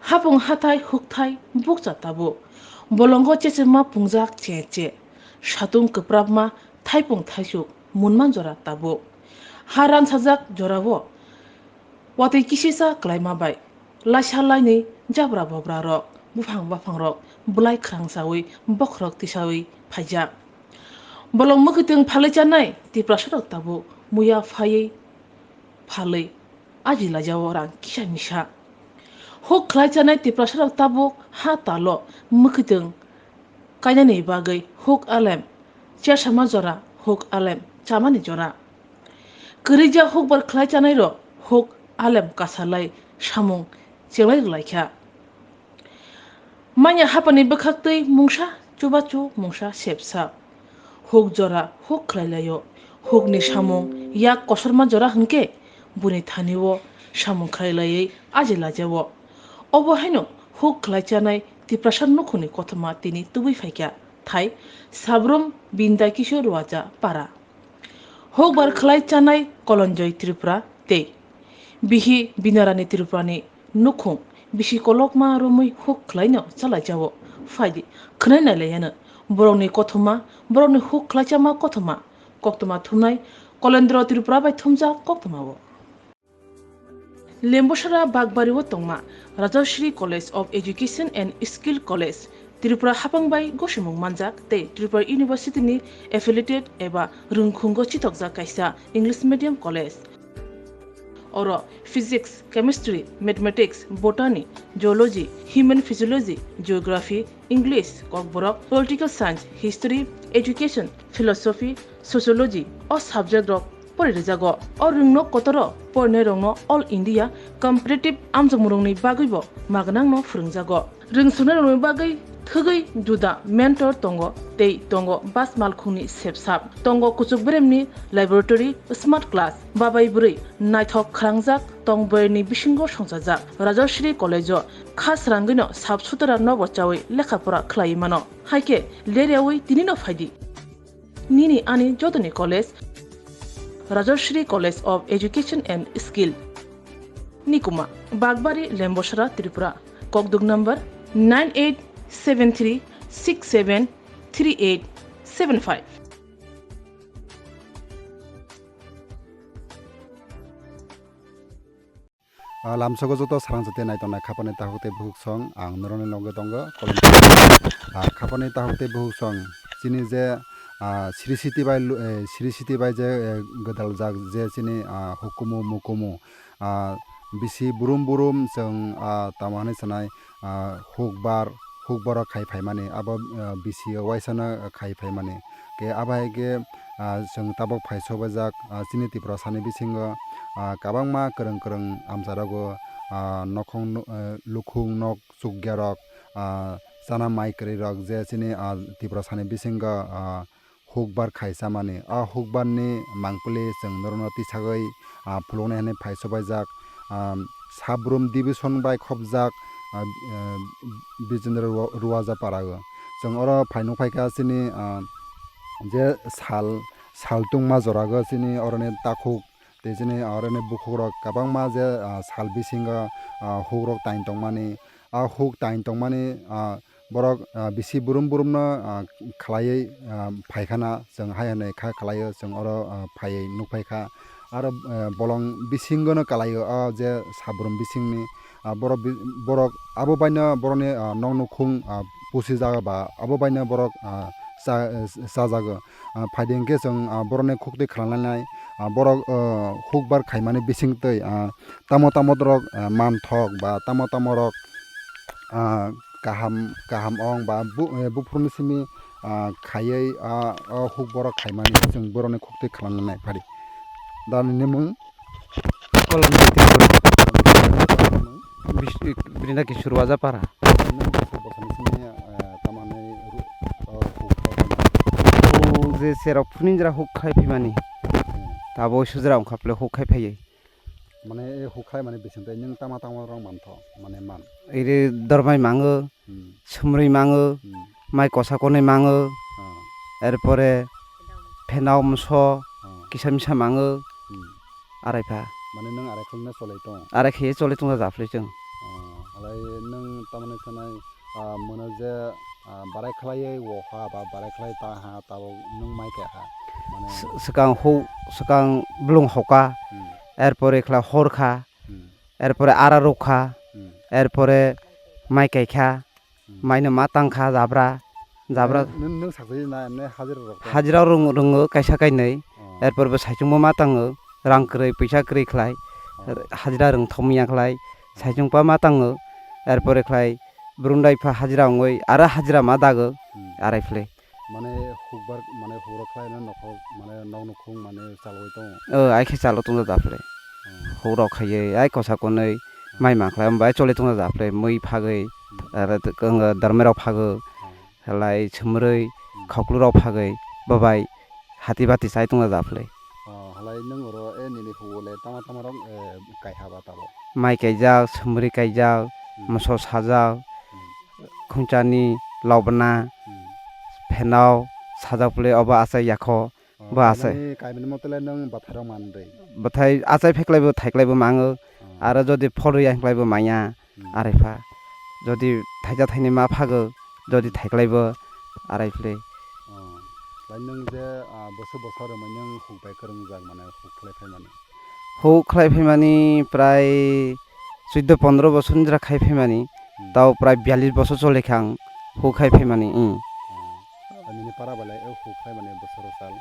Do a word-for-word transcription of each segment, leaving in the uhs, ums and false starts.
Hapung hathai hukthai bukcha tabuk. Bolongo chechema pungjak che che. Satung kwprapma thaipung thaisuk munman jora tabuk. Ha ransajak jorao watwi kisisa kwlaima bai. Laisa lainwi jabra bobra rok, buphang baphang rok, bwlai khwrang sawi, bokhorok tisawi phaijak. Bolong mwkhwtwng phalwi chanai Tiprasa rok tabuk muya phaiwi phalwi aji lajao rang kisa misa. Huk khlai chanai Tiprasa rok tabuk ha talo mwkhwtwng kainani bagwi huk alem chersama jora, huk alem chamani jora. Kwrwija hukbar khlai chanai rok huk alem kasalai samung chenglai rwlaikha. Manya hapani bwkhaktwi mungsa chubachu mungsa sepsa. Huk jora huk khlailaio. Hukni samung yak kosorma jora hwnkhe buni thanio samung khlailaiwi aji lajao. Obo haino huk khlai chanai Tiprasa nukhungni kothoma tini tubui phaikha thai Sabrum Binda Kishore Waja para. Hukbar khlai chanai Kolonjoy Tripura tei bihi Binarani Tripurani nukhung bisi kolokma romwi huk khlaino chalaijao. Phaidi khwnai nailaiyano borokni kothoma, borokni huk khlaichama kothoma, koktwma thumnai Kolendro Tripura bai thumjak koktwmao. Lembosara Bakbari o tongma Rajashri College of Education and Skill College, Tripura hapang bai gosimung manjak tei Tripura University ni affiliated eba rwngkhungo chitokjak kaisa English medium college. Oro Physics, Chemistry, Mathematics, Botany, Zoology, Human Physiology, Geography, English, Kokborok, Political Science, History, Education, Philosophy, Sociology o subject rok pori rijago. O rwngno kotoro porinai rokno All India Competitive amjokmung rokni bagwibo magwnangno phwrwngjago. Rwngsuknai rokni bagwi thwgwi juda mentor tongo tei tongo bas malkhungni sepsap. Tongo kuchuk beremni laboratory, smart class, babai bwrwi naithok khwrangjak tong bwrwini bisingo songchajak. Rajashri College o kha srangwino sap sutra nobo chawi lekha pora khlaiwi mano. Haikhe leryawi tinino phaidi. Nini ani jotoni college, Rajashri College of Education and Skill. Nikuma, Bakbari, Lembosara, Tripura. Kokduk number nine eight seven three six seven three eight seven five. Ah, lamsogo joto sarang jate nai tongnai khapani tahuk tei buhuk song ang norokni loge tongo. Kolom, ah, khapani tahuk tei buhuk song chini je, ah, Sri Siti bai lu-, eh, Sri Siti bai je, eh, gwdaljak je chini, ah, hukumu mukumu, ah, bisi burum burum chwng, ah, tamo hinwi sanai, ah, hukbar, hukbaro khai phaimani, abo, ah, bisi o waisano khai phaimani. Khe abo hai khe, ah, chwng tabuk phai sobajak, ah, chini Tiprasani bisingo, ah, kwbangma kwrwng kwrwng amcharogo, ah, nokhong nu-, ah, lukhung nok chukya rok, ah, chana mai kwrwi rok je chini, ah, Tiprasani bisingo, ah, hukbar khai chamani. O hukbarni mangpili chwng norokno tisagwi, ah, phuluknai hwnwi phai sobaijak. Ah, Sabrum division bai khopjak, ah, eh, Bijendra Rua-, Ruaja para o. Chwng oro phai nukphaikha chini, ah, je sal, sal tungma jorago chini oroni takhuk tei chini oroni bukhukrok kwbangma je, ah, sal bisingo, ah, hukrok tain tongmani. Ah, huk tain tongmani, ah, borok, ah, bisi burum burumno, ah, khlaiwi, ah, phaikhana chwng hai hwnwi kha khlaio chwng oro, ah, phaiwi nukphaikha. Aro, ah, bolong bisingono khlaio o je Sabrum bisingni, ah, borok bi-, borok abo baino borokni, ah, nok nukhung, ah, pusijago ba abo baino borok, ah, cha-, chajago. Ah, phaidi hwnkhe chwng, ah, borokni khuktwi khwlanglainai, ah, borok, ah, hukbar khaimani bisingtwi, ah, tamo tamo rok, ah, manthok ba tamo tamo rok, ah, kaham, kaham ong ba bu-, eh, buphuruni simi, ah, khaiwi, ah, o hukbaro khaimani chwng borokni khuktwi khwlanglainai phaidi. Da nini mung? Kolom Jyoti Bru. Bis-, Brinda Kishore Wajapara. Nung bwswk bwswkni simi, eh, tamo hinwi ru-, o huk khai phano? O je cherok phunijra huk khai phimani. Hmm. Tabo sujra wngkha phile huk khai phaiwi. Mane e huk khai mane bising tei nung tama tama rok mantho, mane man. Iri dormai mango, Hmm. Sumrwi mango, Hmm. mai kosa konwi mango, Ah. erpore phenao mso, Ah. kisa misa mango, Hmm. arai pha. Mane nung arai khwlwngna cholai tong? Arai khe cholai tong da japhlai chwng. Ah, alai nung Tamani sanai, ah, mono je, ah, barai khlaiwi wokha ba barai khlai ta ha, tabuk nwng mai kha ha. Mane s-, swkang huk, swkang blung hoka, hmm, erpore khlai hor kha, hmm, erpore ara ruk kha, hmm, erpore mai kai kha, hmm, mai no ma tang kha jabra, jabra. Nwng, nwng, nwng sakjagwi na, emne hajira rok ta? Hajira rung-, rungo kaisa kainwi, oh, erpore bo saichung bo ma tango, rang kwrwi, pwisa kwrwi khlai, oh, hajira rung thok manya khlai, oh, saichung pa ma tango, erpore khlai brundai pha hajira wngwi, aro hajira ma dago, hmm, arai phle. Mane hukbar, mane hukrok khlaina nokhorok, mane nok nukhung mane chalwi tongo. O, ai khe chalo tongja da phle. Hmm. Hukrok khaiwi, ai kosa konwi, hmm, mai ma khlai, bai choli tongja da phle, mui phagwi, hmm, aro t-, kwnga dormai rok phago, hmm, halai chumrwi, hmm, khoklu rok phagwi, bobai hati bati chai tongja da phle. Oh, halai nwng oro, e, nini hugo le tama tama rok, e, kaiha ba tabok? Mai kaijak, sumri kaijak, hmm, moso sajak, hmm, khunchani, lobna, hmm, phenao, sajak phle obo achai yakho, oh, bo achai. Nini kaimani mote le nwng bwthai rok manrwi? Bwthai achai pheklai bo, thaiklai bo mango, oh, aro jodi phol rwya hinklai bo manya. Hmm. Arai pha. Jodi thaija thaini ma phago, jodi thaiklai bo arai phle. Oh. Bai nwng je, ah, boso boso rwmai nwng huk bai kwrwngjak mane huk khlai phaimani? Huk khlai phaimani prai chuddo pondro bosor ni jora khai phaimani. Hmm. Tao prai biyallis bosor chole kha ang huk khai phaimani. Hmm. Oh. Nini para bai lai o huk khlai mani bosoro sal?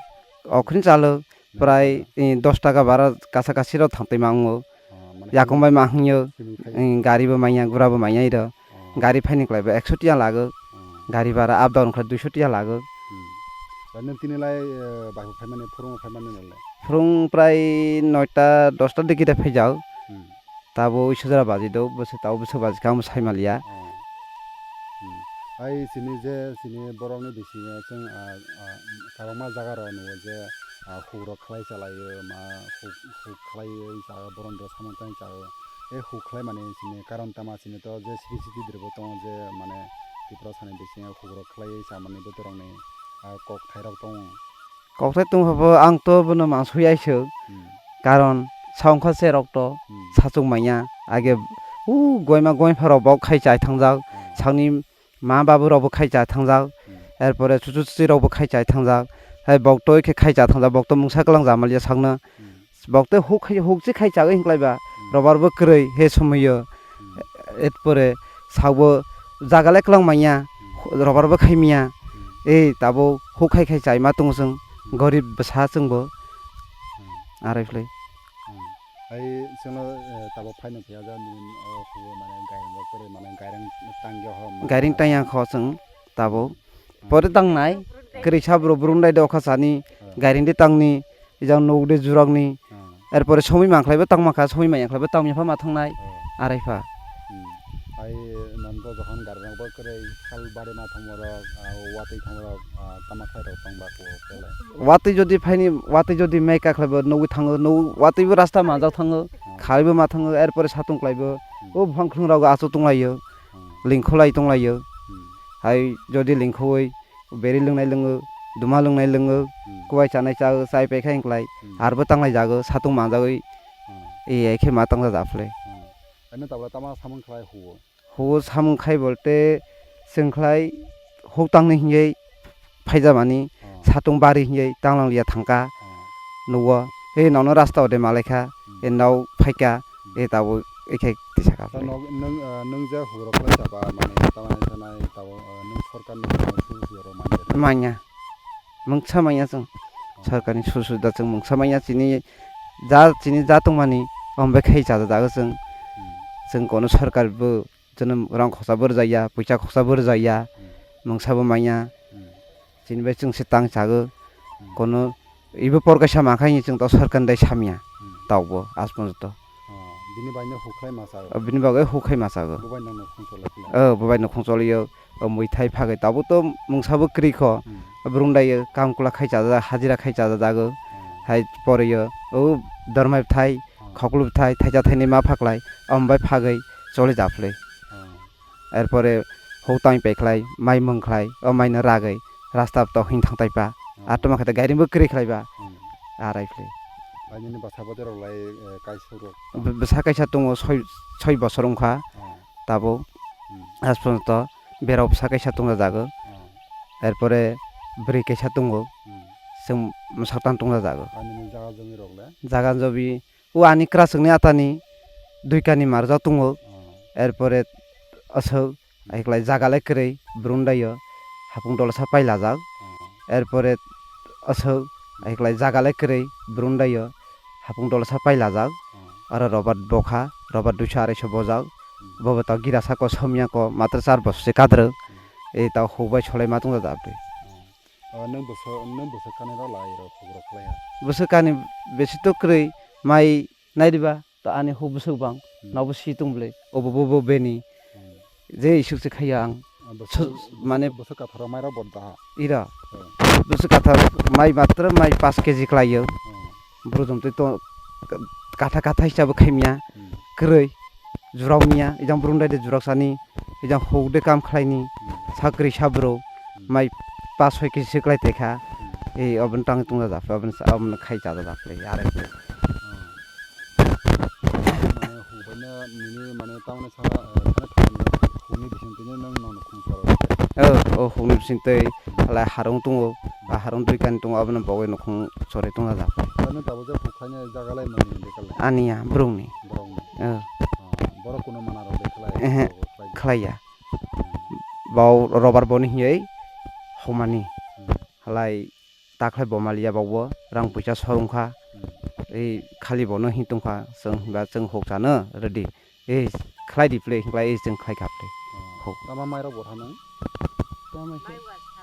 Okhrin chalo. Prai, eh, dos taka bara kasa kasi rok thang twi mango. Oh, mane yakung bai ma hwnyo, simi khai. Eh, gari bo manya, gura bo manya iro. Oh. Gari phaini klai bo ekso tiya lago. Oh. Gari bara up down khlai duiso tiya lago. Hmm. Bai nwng tini lai, eh, bai phaimani, phurung phaimani nole? Phurung prai noita dosta digi de phaijao. Hmm. Tabo uiso jora baji do, bwswk tabo bwswk baji kha, omo sai maliya. Oh. Hmm. Ai chini je, chini borokni bisingo chwng, ah, ah, kwbangma jaga rok nugo je, ah, huk rok khlai chalaio, ma huk, huk khlaiwi chao, boron rok samung tang chao. E huk khlai mani chini karon tama chini to je city city diribo tongo je mane Tripura sani bisingo huk rok khlaiwi chamani botorokni, ah, kok thai rok tongo. Kokthai tongphabo ang to bono mansukya se. Hmm. Karon sa wngkha se rok to, hmm, sachung manya. Age u goima goipha rok bok khai chai thangjak. Hmm. Sakni ma babu rok bo khai chai thangjak. Hmm. Erpore chuchu chuchi rok bo khai chai thangjak. Hai bok to khe khai chai thangjak. Bok to mungsa kwlang jamal ya sakno. Hmm. Bok to huk khai, huk chi khai chagwi hinklai ba. Hmm. Robar bo kwrwi he somoyo. Hmm. Erpore sabo jaga le kwlang manya, hmm, robar bo khai manya. Hmm. Ei tabo huk khai khai chai ma tongo chwng, hmm, gorib bwsa chwng bo. Hmm. Arai phlai. Hmm. Hai chwngno, eh, tabo phaino phiya ja nini, oh, hugo mane gairang rok kwrwi mane gairang tangya ho mane. Gairang tangya kho chwng tabo. Hmm. Pore tangnai, kwrwi sabro brundai de okha sani, hmm, gairang de tangni, ejang nuk de jurakni. Hmm. Erpore somoi mankhlaibo tangma kha, somoi manya khlaibo tangya pha ma thangnai. Hmm. Arai pha. Hmm. Hai nonto jokhon gairang rok bo kwrwi sal bari ma thangma rok, ah, watwi thangma rok, ah, tama khlai rok tang ba kho khe lai. Watwi jodi phaini, watwi jodi meka khlaibo nugwi thango, nuk watwibo rasta manjak thango, hmm, khaibo ma thango, erpore satung klaibo, hmm, o buphang khulung rok achuk tonglaio, hmm, lingkhulai tonglaio. Hmm. Hai jodi lingkhoi, beri lwngnai lwngo, duma lwngnai lwngo, hmm, kubai chanai chao, chai paikha hinklai, hmm, arbo tanglai jago, satung manjagwi, hmm, e, e khe ma tangja japhle. Hmm. Ano tabla tama samung khlai huo? Huo samung khai bolte chwng khlai huk tangni hinwi phaijamani, hmm, satung bari hinwi tanglang liya thangka, hmm, nugo, he nono rasta ode malaikha, hmm, e nao phaika, hmm, e tabuk ekhe tisa kha. Ta nok, nwng, ah, nwng je hugrok khlai chaba, mane, tamani sanai, tabo, ah, nwng sorkarni sujuk sujuk rok manya? Manya. Mungsa manya chwng. Oh. Sorkarni sujuk sujuk da chwng mungsa manya chini ja, chini ja tongmani, ombai khai chajajago chwng. Hmm. Chwng kono sorkar bo chwngno rang khoksa bo rwjakya, puisa khoksa bo rwjakya, hmm, mungsa bo manya. Hmm. Chini bai chwng se tang chago, hmm, kono ibo por kaisa mankha hinwi chwng to sorkarni dai samya, hmm, tokbo aaj porjonto. Oh, bini bai no huk khlai ma chago? Oh, bini bagwi huk khai ma chago. Bo bai nang nukhung choli khlai? Oh, bo bai nukhung choliyo. Oh, mui thai phagwi tabuk to mungsa bo kwrwi kho. Hmm. Brung dai kam kula khai chajago, hajira khai chajago. Hmm. Hai poriyo. Oh, dormai bwthai, hmm, khoklu bwthai, thaisa thaini ma phaklai. Om bai phagwi choli japhlwi. Hmm. Erpore huk tang pai khlai, mai mung khlai, o mai no ragwi rasta tok hing thang tai pa. Oh. Atoma khe gairing bo kwrwi khlai ba. Hmm. Arai phlwi. Bai nini bwsa bwtwi rok lai, eh, kaisa rok? Bw-, bwsa kaisa tongo, soi, soi bosor wngkha. Oh. Tabuk. Hmm. Asponto berok bwsa kaisa tungjajago. Oh. Erpore bwrwi kaisa tongo. Hmm. Chwng mwsaktan tungjajago. Ani ni jaga jumi rok le? Jaga jumi o ani kwraswkni atani duikani marjak tongo. Oh. Erpore aswk, hmm, aiklai jaga le kwrwi, Brundaio hapung dolsa pailajak. Oh. Erpore aswk, hmm, aiklai jaga le kwrwi, Brundaio hapung dolsa pailajak. Oh. Aro Robert bokha, Robert duiso araisa bojak. Hmm. Bobo to girasa ko somya ko matra char bosor se kadrwk. Hmm. Ei to huk bai solai ma tongjajago. Oh. Oh, nwng bwswk, nwng bwswk kanwi rw lai rw khuk rw khlai ha? Bwswk kani besi to kwrwi, mai nai diba to ani huk bwswk bang, hmm, nobo si tong bwle, obo bo bo beni. Hmm. Je isuk se khaiya ang. Ah, bwswk, so, mane bwswk katharo mai rok bo da ha? Ira. Hmm. Bwswk kathar mai matra mai paanch K G khlaiyo. Hmm. Bwrwi jom twi to katha katha hisabo khaimya. Hmm. Kwrwi. Jurok miya, ejang Brundaide jurok sani, ejang huk de kam khlaini, hmm, sakri sabro, hmm, mai paanch soi K G se klai tekha, hmm, ei oboni tang tungjajago, oboni sa-, oboni khai chajajago, are. Hmm. Mane huk bai no nini mane tamoni sara, eh, khana thani hukni bising twi no nwng nono khung soro. Oh, oh, hukni bising twi halai harung tongo, ba harung dui kani tongo, obono bogwi nukhung chori tongjajago. Ano tabuk je huk khaina jaga lai mani de kala. Aniya, brongni. Borokni? Oh. Oh, borok kuno mana rok de khlai? Ehe, borok khlai? Khlaiya. Hmm. Bo robar boni hiyoi homani. Hmm. Halai takhlai bo maliya bo bo rang puisa sorong kha. Hmm. Ei khali bono hi tong kha, chwng hinba chwng huk chano ready. Ei khlai di phle, hinklai ei chwng khlai kha phle. Oh. Huk. Tama mai rok bo thanang? Tama khe?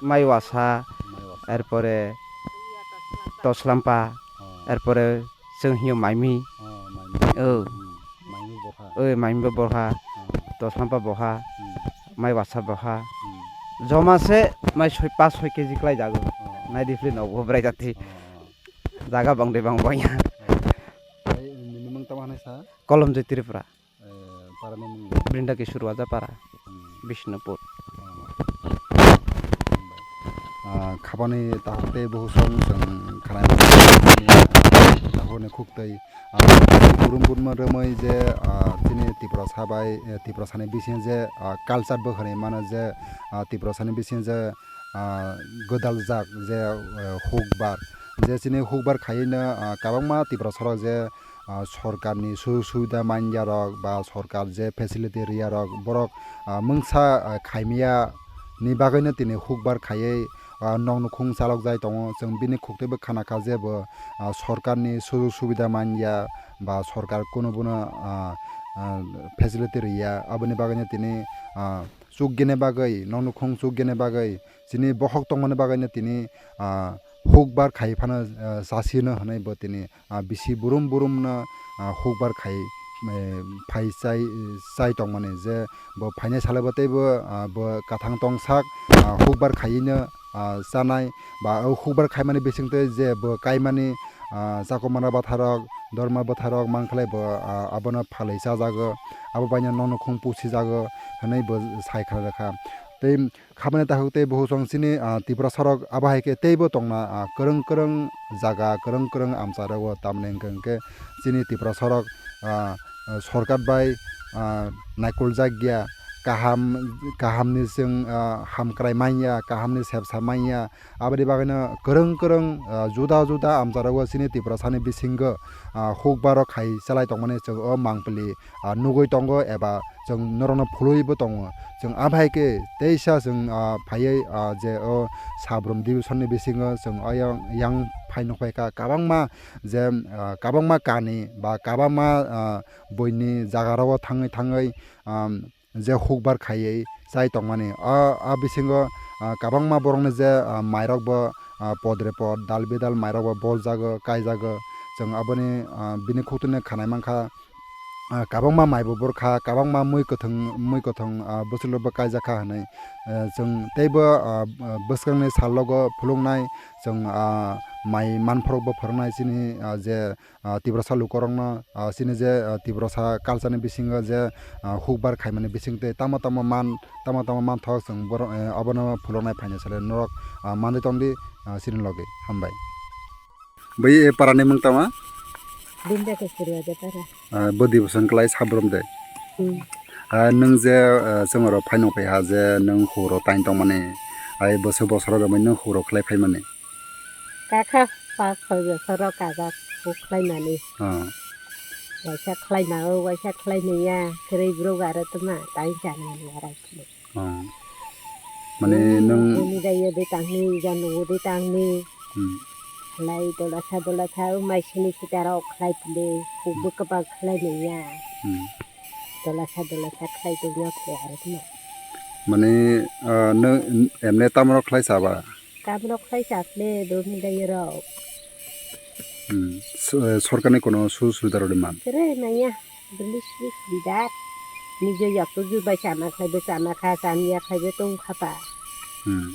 Mai wasa. Mai wasa. Erpore toslampa. Oh. Erpore chwng hiyo maimi. Oh, maimi. Oh. Hmm. Maimi bokha. Oi, maimi bo bokha. Oh. Toslampa bokha. Hmm. Mai wasa bokha. Hmm. Joma se mai soi, paanch soi K G klai jago. Oh. Nai di phle no bo brai jati. Oh. Jaga bang de bang bang ya. Oh. Ai, nini mung tamo hanai sa? Kolomjoi Tripura. Eh, para ni mung? Brinda Kishore Waja para, hmm, Bishnupur. Oh. Ah, khabani tahuk tei buhusong chwng khanai tahuk ni khuk tei, ah, burum burum rwmwi je, ah, chini Tiprasa bai, eh, Tiprasani bising je, ah, culture bo hwnwi mano je, ah, Tiprasani bising je, ah, gwdaljak je, eh, hukbar. Je chini hukbar khaiwi no, ah, kwbangma Tiprasa rok je, ah, sorkarni sujog subida manya rok ba sorkar je facility riya rok borok, ah, mungsa, ah, khaimya ni bagwi no tini hukbar khaiwi, ah, nok nukhung chalok jai tongo. Chwng bini khuk twi bo khana kha je bo, ah, sorkarni sujog subida manya ba sorkar kuno bono, ah, ah, facility riya, aboni bagwi no tini, ah, chukgene bagwi, nok nukhung chukgene bagwi, chini bokhok tongmani bagwi no tini, ah, hukbar khai phano, ah, chasino hwnwi bo tini, ah, bisi burum burum no, ah, hukbar khai, eh, phai chai, chai tongmani je bo phainai salo bo teibo, ah, bo kathang tongsak, ah, hukbar khaiwi no, ah, chanai ba o hukbar khaimani bisingtwi je bo kaimani, ah, chakomana bwtharok, dorma bwtharok mankhlai bo, ah, abono phalwi chajago, abo baino nok nukhung pusijago hwnwi bo sai kha rwkha. Tei khabani tahuk tei buhusong chini, ah, Tiprasa rok abo hai khe teibo tongna, ah, kwrwng kwrwng jaga, kwrwng kwrwng amchai rogo, tamni hwnkhe chini Tiprasa rok, ah, sorkar bai, ah, naikuljak ya, kaham, kahamni chwng, ah, hamkrai manya, kahamni sebsa manya, aboni bagwino kwrwng kwrwng, ah, juda juda amchai rogo chini Tiprasani bisingo, ah, hukbar rok khai chalai tongmani chwng o mangpili, ah, nugwi tongo eba chwng norokno phulwi bo tongo. Chwng aphai khe teisa chwng, ah, phaiwi, ah, je o Sabrum division ni bisingo chwng ayang yang phai nukphai kha kwbangma je, ah, kwbangma kani ba kwbangma, ah, buini jaga rogo thangwi thangwi, ah, je hukbar khaiwi chai tongmani. O, a bisingo, ah, kwbangma borokni je, ah, mairok bo, ah, podre pod, dal bidal mairok bo boljago, kaijago. Chwng aboni, ah, bini khuktuino khanai mankha, ah, kwbangma mai bo burkha, kwbangma mui kwthwng, mui kwthwng, ah, bwswk bo kaijakha hwnwi. Eh, chwng teibo, ah, bwskangni salogo phuluknai chwng, ah, mai manphorokbo phwrwngnai chini, ah, je ah, Tiprasa lukurokno, ah, chini je, ah, Tiprasa culture ni bisingo je, ah, hukbar khaimani bisingtwi tamo tamo man, tamo tamo manthok chwng borok, eh, abono phuluknai phaina sale norok, ah, manwi tongdi, ah, chini logi. Hambai. Bai e para ni mung tama? Brinda Kishore Waja para. Ah, bo division klai Sabrum de. Hmm. Ah, nwng je, ah, chwng oro phaino kaiha je nwng huro tain tongmani, ai bwswk bosoro romwi nwng huro khlai phaimani? Kakha pas soi bosoro kajak huk khlaimani. Ah. Waisa khlaimao, waisa khlai manya, kwrwi borok aro tongma, tain chanani arai khwlai. Ah. Mane nwng bini dai yodi tangni, janu wodi tangni. Hmm. Khlai dolasa dolasa, o mai sini sita rok khlai pili, hukbo kwbang khlai manya. Hmm. Dolasa dolasa khlai tongya khlai aro tongma. Mane, ah, nwng emne tamrok khlai saba? Tamrok khlai sa pili, doni dai rok. Hmm. So-, eh, sorkarni kono sujog subida rwdi man? Kwrwi manya, bwlwi sujog subida. Nijo yaktu jur bai chama khlaibo chama kha, chamiya khlaibo tong kha ta. Hmm.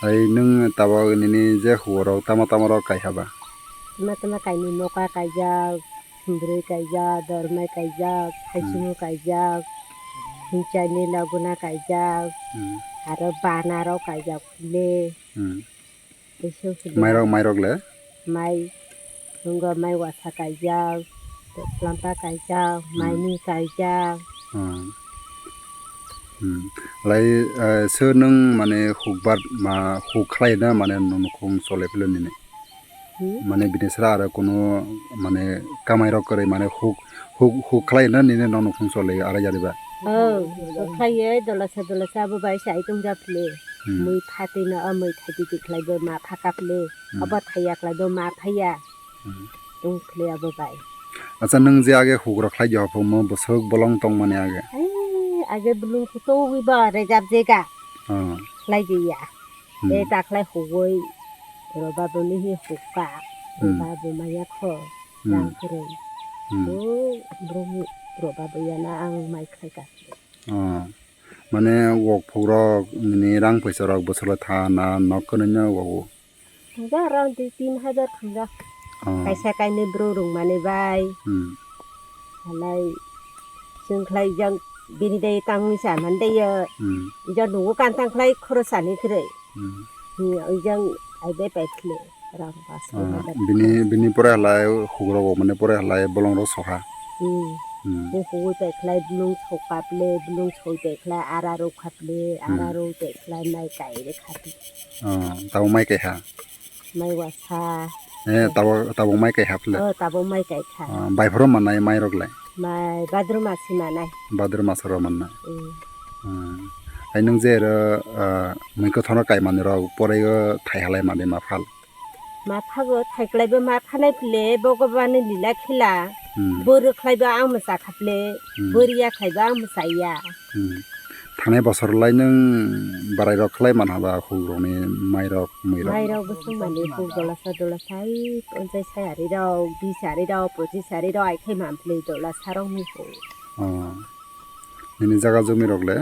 Ai nwng tabok nini je huorok tama tama rok kaiha ba? Tama tama kainwi moka kaijak, sumbrwi kaijak, dormai kaijak, thaichungo kaijak, hinchaini laguna kaijak, Hmm. aro bana rok kaijak phule. Hmm. Teisa hwnkhe Mairok, mairok le? Mai, wngkha mai wasa kaijak, lampa kaijak, Hmm. maini kaijak. Hmm. Hmm. Lai, eh, sir nwng mane hukbar ma huk khlai na mane nwng nukhung chole philo nini? Hmm? Mane bini sra aro kunu mane kamai rok kwrwi mane huk, huk, huk khlai na nini nwng nukhung chole aro yari ba? Oh, huk khlai ye dolasa dolasa abo bai sai tong ja phile. Hmm. Mui phatwi no, o mui thaitwi twi khlai bo ma pha ka phile. Hmm. Obo thaiya khlai bo ma phaiya. Hmm. Tong phile abo bai. Acha, nwng je age hugrok khlai di hopho mo bwswk bolong tongmani age? Ai, age bolong kutui ba rejab jega. Oh. Khlai di ya. Hmm. E ta khlai hugui roba bo ni hi hukka. Hmm. Roba bo maya kho. Hmm. Rang kwrwi. Hmm. O brum roba bo yana ang mai khlai ka. Oh. Mane wok phukrok ni rang phaisa rok bwswk le tha na nok kwnwi no wogo? Thangja around dui tin hajar thangja. Oh. Kaisa kainwi bru rwngmani bai. Hmm. Halai chwng khlai jang bini dai tangwi sa man dai yo. Hmm. Ija nugo kan tang khlai khoro sani kwrwi. Hmm. Hmm, ijang ai bai pai khle rang pas Ah, khe bini, bini pore halai hugrok mane pore halai bolong rok soha. Hmm. Hmm. Bo hugui pai khlai blung sok kaple, blung soi pai khlai ara rok khaple, Hmm. ara rok pai khlai mai kai re khaple. Ah, tabo mai kaiha? Mai wasa. Eh, tabo, tabo mai kaiha phle? Oh, tabo mai kai kha. Ah, bai phoro manai mai rok le? Mai badru masi manai. Badru masa rok manai. Hmm. Hmm. Ai nwng je ro, ah, mui kwthano kai mani rok pore o thai halai mani ma phal? Ma phago, thaiklaibo ma phanai phle, Bhagabani lila khela. Hmm. Bwrwi khlaibo ang mwsa khaple, Hmm. bwrwi ya khlaibo ang mwsa ya. Hmm. Thangnai bosor lai nwng barai rok khlai man haba hugrokni mairok, muirok? Mairok bwswk mani huk dolasa dolasa, ai ponchas sari rok, bis sari rok, pochis sari rok, ai khai man phle dolasa rokni huk. Oh. Nini jaga jumi rok le?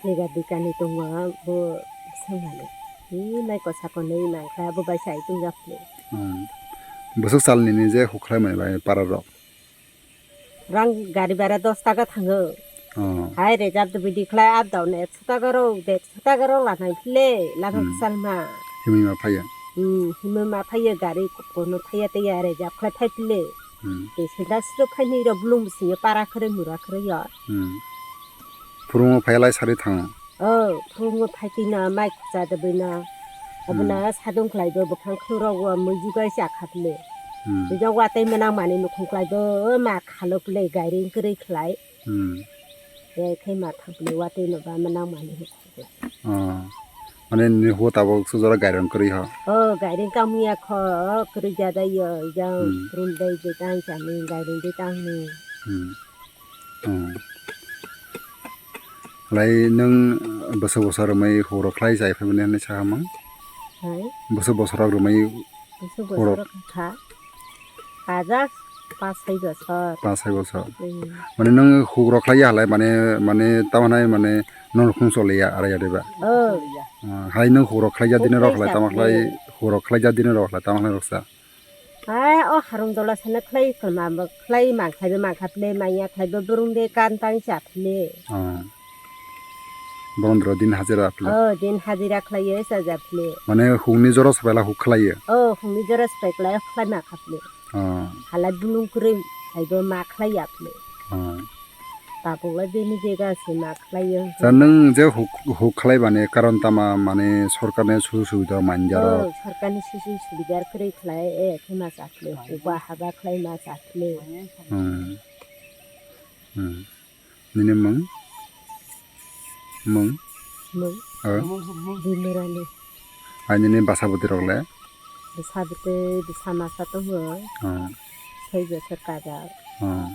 Biga bikani tongo, bo bwswk mani. Hi nai kosa konwi mangkha, bo bai sai tong jak phle. Hmm. Bwswk sal nini je huk khlai mani bai para rok? Rang gari bhara dos taka thango. Oh. Hai reserve de bidi khlai up down ekso taka rok, derso taka rok lanai phle, lama Hmm. kwchal ma. Himwi ma phaiya? Hmm, himwi ma phaiya gari kono phaiya tei ya reserve khlai phai phle. Hmm. Tei senda siro phaini rok blung bisingo para khrwi mura khrwi ya. Hmm. Phurungo phailai sari thango. Oh, phurungo phaitwi no mai khwcha de bwino. Abono Hmm. sadung khlai do bwkhang khwrok o mui jugai cha kha phle. Hmm. Bijak watwi mwnang mani nukhung khlai do ma khalo phle gairing kwrwi khlai. Hmm. Tei khai ma thang phle watwi no ba mwnang mani nukhung khlai. Oh. Mane ni hu tabok sujora gairing kwrwi ho. Oh, gairing kamya kho kwrwi jada yo jang Hmm. rundai je tang chani gairing de tang ni. Hmm. Hmm. Lai nwng bwswk bwswk rwmwi hugrok khlai chai phaimani hinwi sakha mang? Hai? Bwswk bwswk rok rwmwi Bwswk hugrok bwswk rok kha. Kajak pas sai bwswk. Pas sai bwswk. Hmm. Mane nwng hugrok khlai ya halai mane, mane tamo hinai mane nono khung choli ya arai ya deba? Oh. Ah, hai nwng hugrok khlai ya dini rok halai tamo khlai, hugrok khlai ya dini rok halai tamo hinai rok sa? Hai, o harung dola sana khlai kwma bo khlai mang khlai bo mang kha phle, manya khlai bo burung de kan tang cha phle. Oh. Borondro din hajira phle. Oh, din hajira khlai ye cha ja phle. Mane hungni jora sabai la huk khlai ye? Oh, hungni jora sabai khlai khlai ma kha phle. Oh. Hala bulung kwrwi hai bo ma khlai ya phle. Oh. Tabuk lai bini jega se ma khlai yo. Sa nwng je huk, huk khlai bani karon tama mane sorkar ni sujuk subida manjaro. Oh, sorkar ni sujuk subida kwrwi khlai e khe ma chakle. Uba haba khlai ma chakle. Hmm. Hmm. Nini mung? Mung? Mung? Oh. Dimirani. Ai nini basa bwtwi rok le? Bwsa bwtwi, bwsa masa tongo. Oh. Sei bosor kajak. Oh.